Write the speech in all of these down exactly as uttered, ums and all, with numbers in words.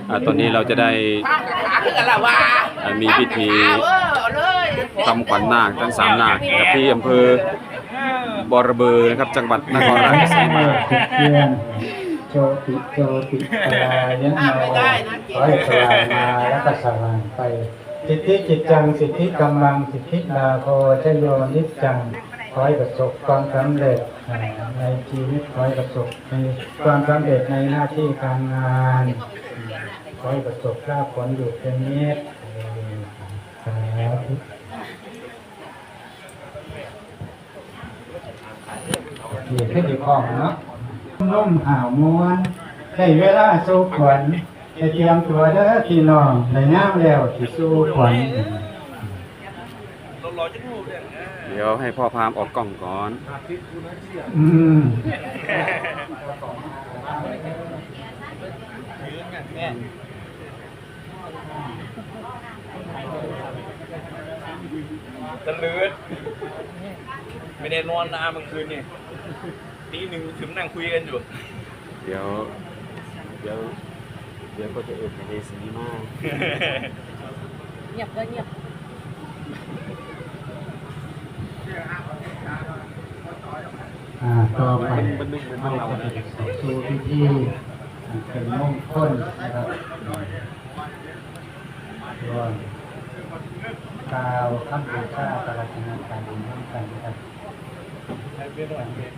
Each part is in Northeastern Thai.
อ่า ตอนนี้เราจะได้ อ่า มีพิธีทำขวัญนาคทั้งสามนาคนะครับ ที่อำเภอบอระเบือนะครับ จังหวัดนครราชสีมา เทียน โจติ โจติ ปรายโน ขอให้สว่างมาแล้วก็สว่างไป สิทธิกิจจัง สิทธิกำลัง สิทธิลาโภ ชโยนิจจัง ขอให้ประสบความสำเร็จ อ่า ในชีวิต ขอให้ประสบในความสำเร็จในหน้าที่การงาน ขอให้ประสบลาภผลอยู่เป็นนิจ เออ สาธุ นี่คือดีพร้อมเนาะ นุ่มหาวม้วน ได้เวลาสู่ขวัญ ได้เตรียมตัวเด้อพี่น้อง ได้ยามแล้วสิสู่ขวัญ เดี๋ยวให้พ่อพราหมณ์ออกกล้องก่อน อืม ตะเลิด ไม่ได้นอนนะเมื่อคืนนี่ ตีหนึ่งถึงนั่งคุยกันอยู่ เดี๋ยว เดี๋ยว เดี๋ยวก็จะเอิ้นเอซีมา เงียบก็เงียบ อ่า ต่อไป มัน มันนึกเหมือนมันเรานะ สู่พิธี อันเป็นมงคลนะครับ ร่วมกล่าวคำบูชาพระรัตนตรัยร่วมกันนะครับ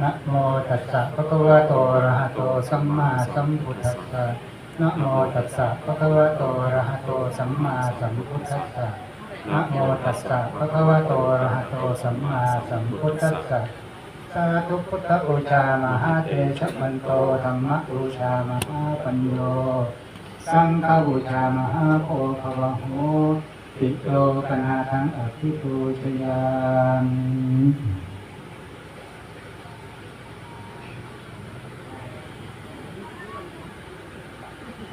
นะโมตัสสะภะคะวะโตอะระหะโตสัมมาสัมพุทธัสสะ นะโมตัสสะภะคะวะโตอะระหะโตสัมมาสัมพุทธัสสะ นะโมตัสสะภะคะวะโตอะระหะโตสัมมาสัมพุทธัสสะ สาธุ พุทธบูชามหาเตชะวันโต ธัมมบูชามหาปัญโญ สังฆบูชามหาโพคาวะโหติ โลกนาธังอภิปูชยามิ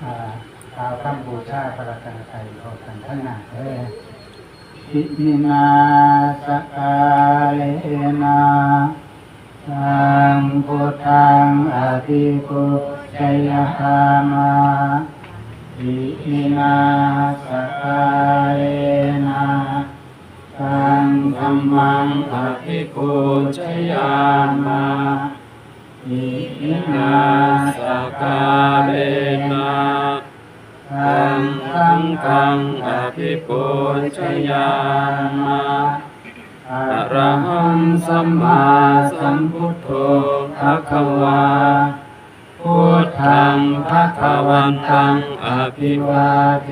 อ่า กล่าวคำบูชาพระรัตนตรัยพร้อมกันทั้งนั้นเด้อ อิมินาสการะนะ สังพุทธังอภิปูชยามา อิมินาสการะนะ สังธัมมังอภิปูชยามา อิมินาสการะนะ สังฆังอภิปูชยามะ อะระหังสัมมาสัมพุทโธ ภะคะวา พุทธังภะคะวันตัง อะภิวาเท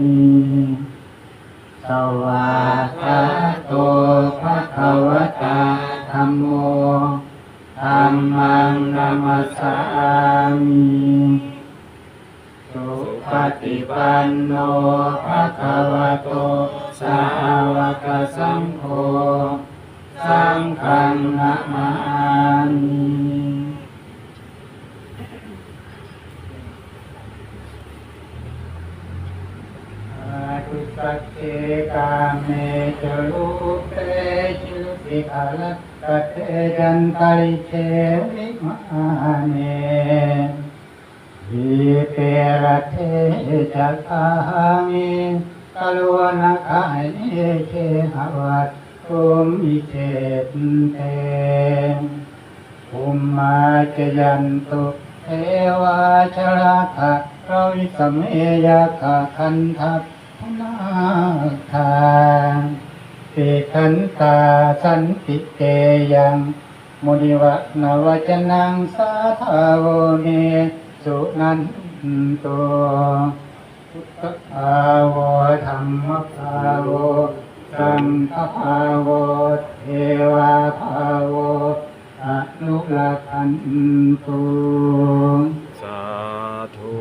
มิ สวากขาโต ภะคะวะตา ธัมโม ธัมมังนะมัสสามิ สุปฏิปันโน ภะคะวะโต สาวกสังโฆ สังฆังนะมามิ อาทุสักเข กาเมจะรูเป จุติขลักขเท จันตริเข วิมาเน ดีเปรเทจะคาหามี กโลนะคาเย เคหะวัตถุมิเขตเต ภุมมาจยันตุ เทวาชรากะ รวิสเม ยักขะคันทัพพนาคา ติกขันตา สันติเตยัง มุนิวะนะวัจนัง สาธาโว เม สุนันตุ พุทธภาโว ธัมมภาโว สังฆภาโว เทวาภาโว อนุรักขันตุ สาธุ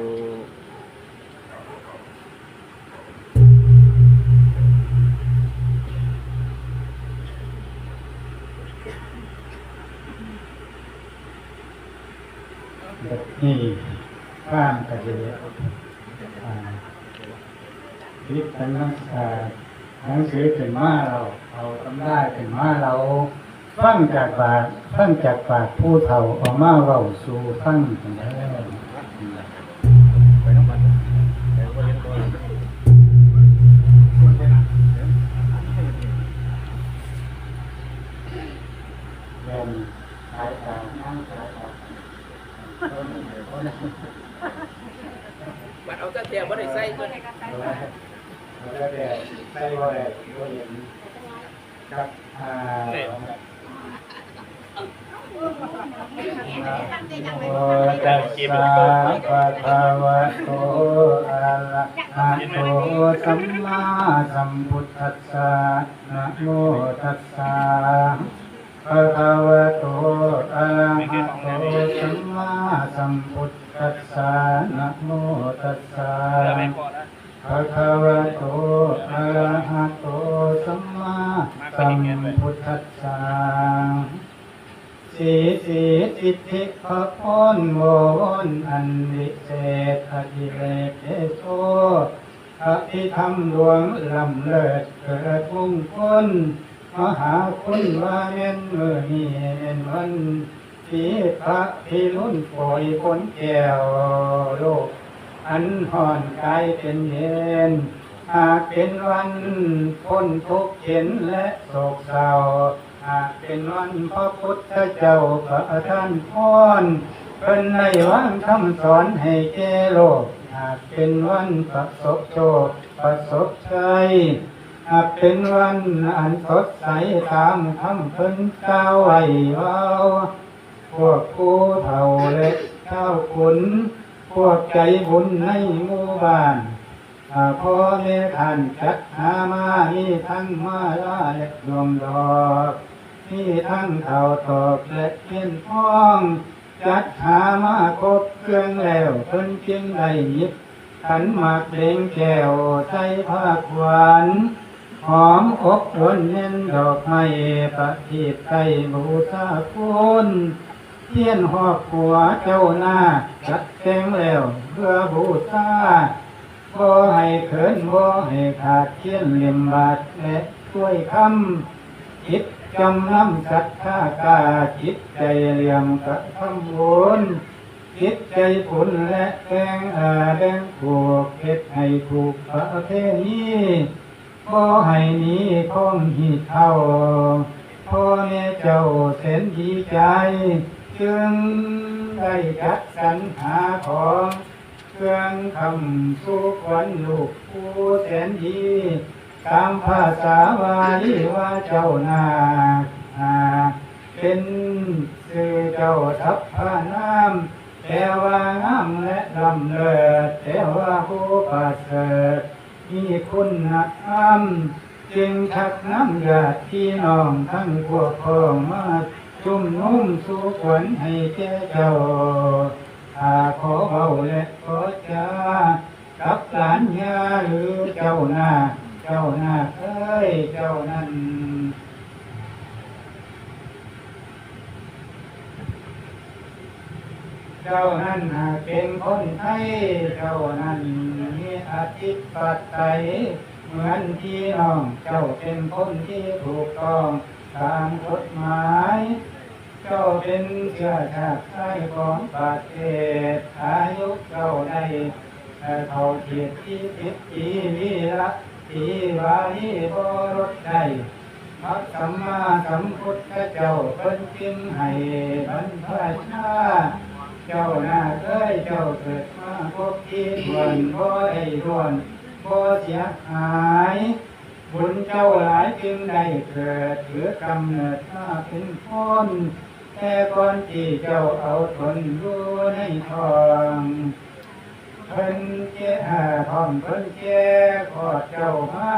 บัดนี้พราหมณ์ก็สิ อ่า หยิบหนัง อ่า หนังสือขึ้นมาเล่า เอาตำราขึ้นมาเล่า ฟังจากปาก ฟังจากปากผู้เฒ่าเอามาเว้าสู่ฟังกันเด้อ บัดเอาแต่แท้บ่ได้ใส่ตัวนี้ แล้วแต่ใส่บ่ได้บ่เห็นครับอ่า นี่ โมตัสสะภะคะวะโตอะระหะโตสัมมาสัมพุทธัสสะ นะโมตัสสะภะคะวะโตอะระหะโตสัมมาสัมพุทธัสสะ นะโมตัสสะภะคะวะโตอะระหะโตสัมมาสัมพุทธัสสะ สีสีสิทธิพระพรบวรอันวิเศษอดิเรกเดโช อภิธรรมหลวงล้ำเลิศเกิดมงคล มหาคุณว่าแม่นมื้อนี้แม่นวัน สีพระพิรุณโปรยฝนแก้ว โลกอันฮ้อนกลายเป็นเย็น หากเป็นวันพ้นทุกข์เข็ญและโศกเศร้า หากเป็นวันพระพุทธเจ้าประทานพร เพิ่นได้วางคำสอนให้แก่โลก หากเป็นวันประสบโชคประสบชัย หากเป็นวันอันสดใสตามคำเพิ่นกล่าวไว้ว่า พวกผู้เฒ่าและชาวขุน พวกใจบุญในหมู่บ้าน อ่า พ่อแม่ท่านจัดหามา มีทั้งมาลาและดวงดอก มีทั้งข้าวตอกและเทียนทอง จัดหามาครบเครื่องแล้ว เพิ่นจึงได้หยิบขันหมากเล็งแก้วใส่ผ้าขวัญ หอมอบอวลแน่นดอกไม้ประทีปใส่บูชาคุณ เทียนหอบหัวเจ้านาคจัดแต่งแล้วเพื่อบูชา บ่ให้เขินบ่ให้ขาดเทียนเล่มบาทและถ้วยคำ จิตจำนำศรัทธากล้า จิตใจเลื่อมกระทำบุญ จิตใจผุนและแปลงอาแดงผูก เฮ็ดให้ถูกประเพณี บ่ให้หนีของหีดเฒ่า พ่อแม่เจ้าแสนดีใจ จึงได้จัดสรรหาของ เครื่องคำสู่ขวัญลูกผู้แสนดี ตามภาษาวาลีว่าเจ้านาค อ่า เป็นชื่อเจ้าสรรพนาม แปลว่างามและล้ำเลิศ แปลว่าผู้ประเสริฐ มีคุณธรรม จึงชักนำญาติพี่น้องทั้งพวกพ้องมาชุมนุมสู่ขวัญให้แก่เจ้า ข้าขอเว้าและขอจา กับหลานย่าหรือเจ้านาค เจ้านาคเอ้ย เจ้านั้น เจ้านั้นหากเป็นคนไทย เจ้านั้นมีอธิปไตยเหมือนพี่น้อง เจ้าเป็นคนที่ถูกต้องตามกฎหมาย เจ้าเป็นเชื้อชาติไทยของประเทศ อายุเจ้าได้เท่าเจ็ดสิบปี วีระตีวารีบ่ลดได้ พระสัมมาสัมพุทธเจ้าเพิ่นจึงให้บรรพชา เจ้านาคเอ้ย เจ้าเกิดมาครบทีถ้วน บ่ได้ด้วน บ่เสียหาย บุญเจ้าหลายจึงได้เกิด ถือกำเนิดมาเป็นคน แต่ก่อนที่เจ้าเอาตนอยู่ในท้อง เพิ่นแก่ อ่า ท้องเพิ่นแก่คลอดเจ้ามา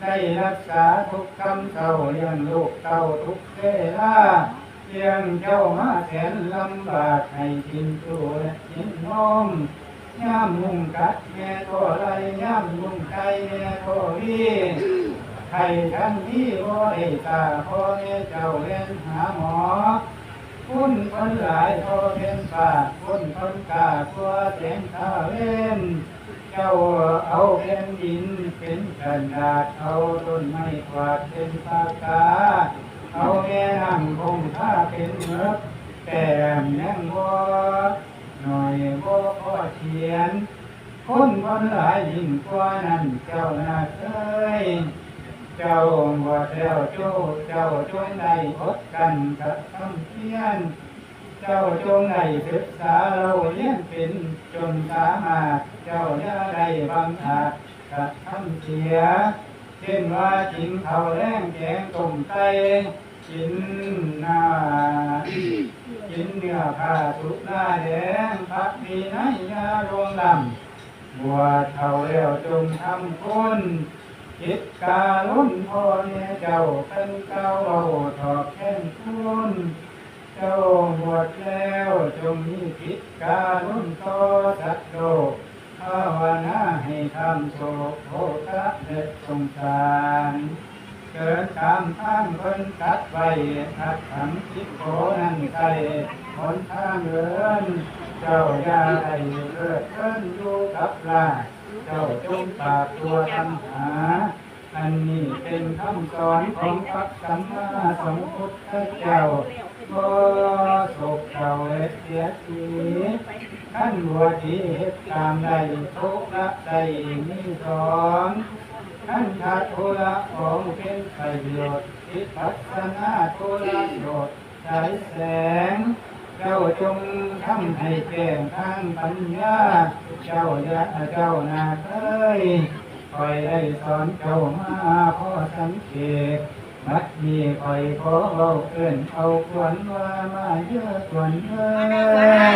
ได้รักษาทุกค่ำเช้า เลี้ยงลูกเต้าทุกเวลา เลี้ยงเจ้ามาแสนลำบาก ให้กินจูและกินนม ยามยุงกัดแม่ก็ไล่ ยามยุงไต่แม่ก็วี ไข้ทันทีบ่ได้ท่า พ่อแม่เจ้าแล่นหาหมอ คนคนหลายพอเป็นปาก คนคนกล้าทั่วแสงตาเวน เจ้าเอาแผ่นดินเป็นกระดาษ เอาต้นไม้กวาดเป็นปากกา เอาแม่น้ำคงคาเป็นหมึก แต้มยังบ่หน่อยบ่พอเขียน คนคนหลายยิ่งกว่านั้น เจ้านาคเอ้ย เจ้าบวชแล้วเจ้า เจ้าจงได้อดกลั้นกระทำเพียร เจ้าจงได้ศึกษาเล่าเรียนเป็น จนสามารถ เจ้าอย่าได้บังอาจกระทำเสีย เช่นว่ากินข้าวแลงแกงต้มไก่ กินนา กินเนื้อข้าสุราแดง พระวินัยอย่าล่วงล้ำ บวชเข้าแล้วจงทำคุณ คิดการุณพ่อแม่เจ้า คันกล่าวเว้าตอบแทนคุณ เจ้าบวชแล้วจงมีจิตการุณต่อสัตว์โลก ภาวนาให้ข้ามโศกโศกะและสงสาร เดินตามทางเพิ่นตัดไว้ อัตถังสิโขนั้นใส่หนทางเอิ้น เจ้าอย่าได้เลิดเพลินอยู่กับลาภ เจ้าจงปราบตัวตัณหา อันนี้เป็นคำสอนของพระสัมมาสัมพุทธเจ้า บ่โศกเศร้าและเสียที คันบวชดีเฮ็ดตามได้ ธุระได้มีสอง คันขาดธุระของเป็นประโยชน์ วิปัสสนาธุระโยชน์ ฉายแสง เจ้าจงทำให้แจ้งทางปัญญา เจ้าอย่า เจ้านาคเอ้ย ข้อยได้สอนเจ้ามาพอสังเกต บัดนี้ข้อยขอเว้าเอิ้นเอาขวัญว่ามาเด้อขวัญเอ้ย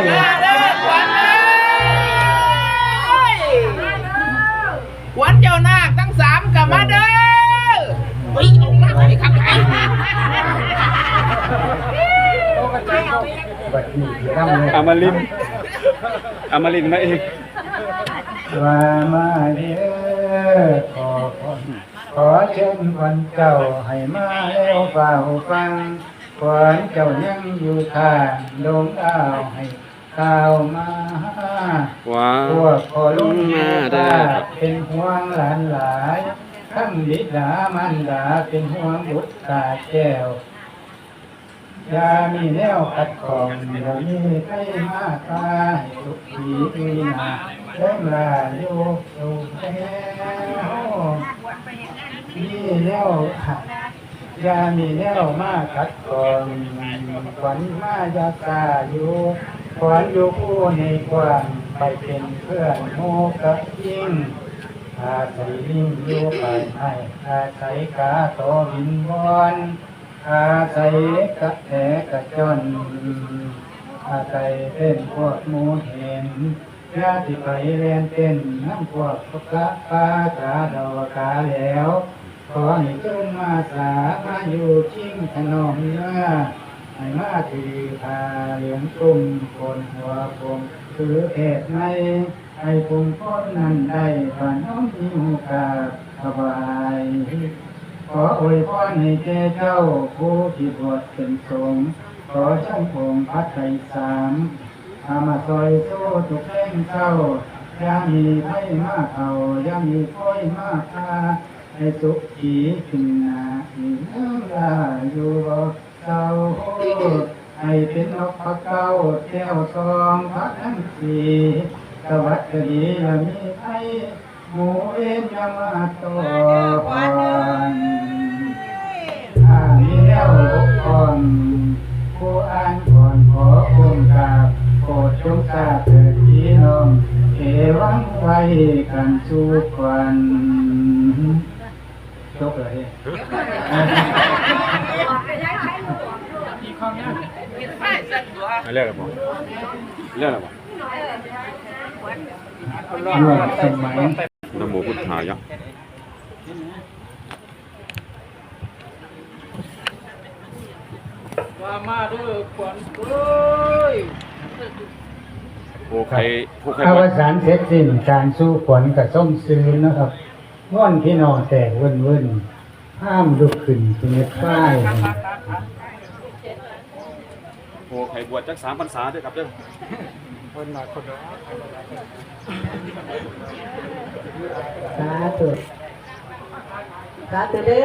ขวัญเจ้านาคทั้งสามกลับมาเด้อ เฮ้ย ออกมาไอ้ครับไอ้ บัดนี้สินำเลย อมรินทร์อมรินทร์มาเอง ว่ามาเด้อขอขอขอเชิญขวัญเจ้าให้มาแล้วเฝ้าฟัง ขวัญเจ้ายังอยู่ท่าดงดาวให้ข่าวมา ว้าว พวกพ่อลุง มา แม่ ได้ ป้า ครับ เป็นห่วงหลานหลาย ทั้งบิดามารดาเป็นห่วงบุตรตาแก้ว อย่ามีแนวขัดข้อง อย่ามีใครมาพาให้ทุกข์ขีมีหนาเรื่องลาอยู่สู่แถวมีแนวขัด อย่ามีแนวมาขัดข้อง ขวัญมาอย่าซาอยู่ ขวัญอยู่ผู้ในกว้าง ไปเป็นเพื่อนหมู่กะยิ่ง อาศัยลิงอยู่ป่ายไม้ อาศัยกาต่อบินวอน อาศัยกะแตกะจอน อาศัยเป็นพวกหมู่เห็น อย่าสิไปแล่นเต้นนำพวกพระป่าสาดอกาแล้ว ขอให้เชิญมาสามาอยู่ชิงถนอมเนื้อ ให้มาถือผ้าเหลืองคลุมโกนหัวผมถือเพศใน ให้กลุ่มคนนั้นได้บ้านน้องมีโอกาสถวาย ขออวยพรให้แก่เจ้าผู้ที่บวชเป็นสงฆ์ ขอช่างองค์พระไตรสาม พามาซอยสู้ทุกแห่งเจ้า อย่ามีไฟมาเผา อย่ามีไฟมาฆ่า ให้สุขีขึ้นหน้าอีกน้ำลาอยู่บ่เศร้า ให้เป็นนกพระเก้าแก้วทองพระทั้งสี่ สวัสดีอย่ามีไฟหมู่เวรอย่ามาต้อน ถ้ามีแนวบกพร่อง ผู้อ่านก่อนขอองค์กราบ โปรดจงทราบเถิดพี่น้อง เอวังไว้กันสู่ขวัญ จบเลย เรียกอะไรบอกเรียกอะไรบอก ร่วมสมัย นะโมพุทธายะ ว่ามาเด้อขวัญเอ้ย ผู้ใครผู้ใคร อวสานเสร็จสิ้นการสู่ขวัญกระส้มซืนนะครับม่วนพี่น้องแตกเวินเวินห้ามลุกขึ้นเป็นเม็ดฝ้าย ผู้ใครบวชจักสามพรรษาด้วยครับเด้อ สาธุ สาธุเด้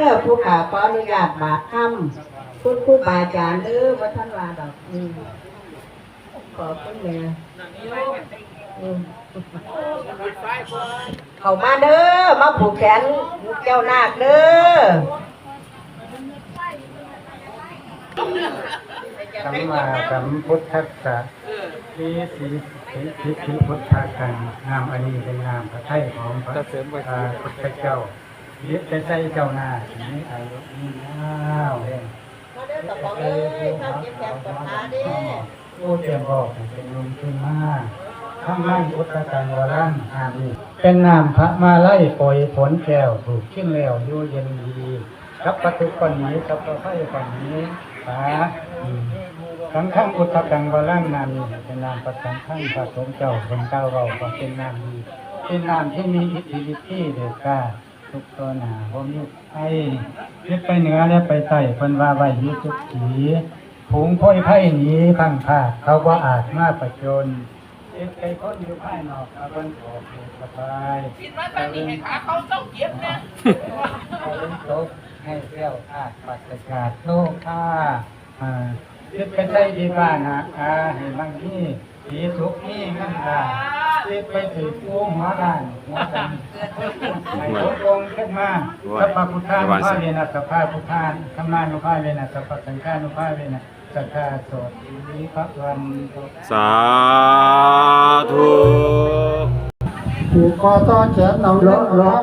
อ ผู้ข้าขออนุญาตบาทคำคุณครูบาอาจารย์เด้อบ่ทันว่าดอก อืมขอบคุณแม่อืมเข้ามาเด้อ มาผูกแขนเจ้านาคเด้อ สัมมาสัมพุทธัสสะ เออ สีสีสีสีพุทธากัง นามอันนี้เป็นนามพระทัยของพระ จะเสริมไว้ อ่า พุทธเจ้า ยึดไปใส่เจ้าหน้าที่มีอายุยืนยาวเอง มาเด้อกระป๋องเอ้ย ข้าวเก็บแขนปวดขาเด้ ผู้เตรียมบอกให้เป็นลมขึ้นมา ทั้งนั้นพุทธกังวรัง นามนี้ เป็นนามพระมาลัยปล่อยฝนแก้ว ถูกชิ้นแล้วอยู่เย็นดี กับประตูก่อนนี้ กับประไฟก่อนนี้ สา อืม สังฆังพุทธกังวรัง นามนี้ เป็นนามประสังฆังพระสงฆ์เจ้า คนเก่าเราก็เป็นนามดี เป็นนามที่มีอิทธิฤทธิ์เดชกล้า ทุกข์ต่อหน้าบ่มีภัย คิดไปเหนือและไปใต้ เพิ่นว่าไว้อยู่สุขี ฝูงโพยภัยหนีพังพาด เขาบ่อาจมาประจน คิดไปคนอยู่ภายนอก ตะวันออกอยู่สบาย คิดว่าตอนนี้ให้ขาเขาต้องเก็บนะ ตะวันตกให้แคล้วคลาดปราศจากโรคา อ่า คิดไปใส่ที่บ้านหาอาให้มั่งมี สีสุขมีเงินล้าน คิดไปถือผู้หัวล้านหัวตัน ให้ทุกองค์ขึ้นมา สัพพะพุทธานุภาเวนะ สัพพะพุทธาธรรมานุภาเวนะ สัพพะสังฆานุภาเวนะ สัทธาโสติภะวันตุ สาธุ ผูกคอต่อแขนเอาเนาะ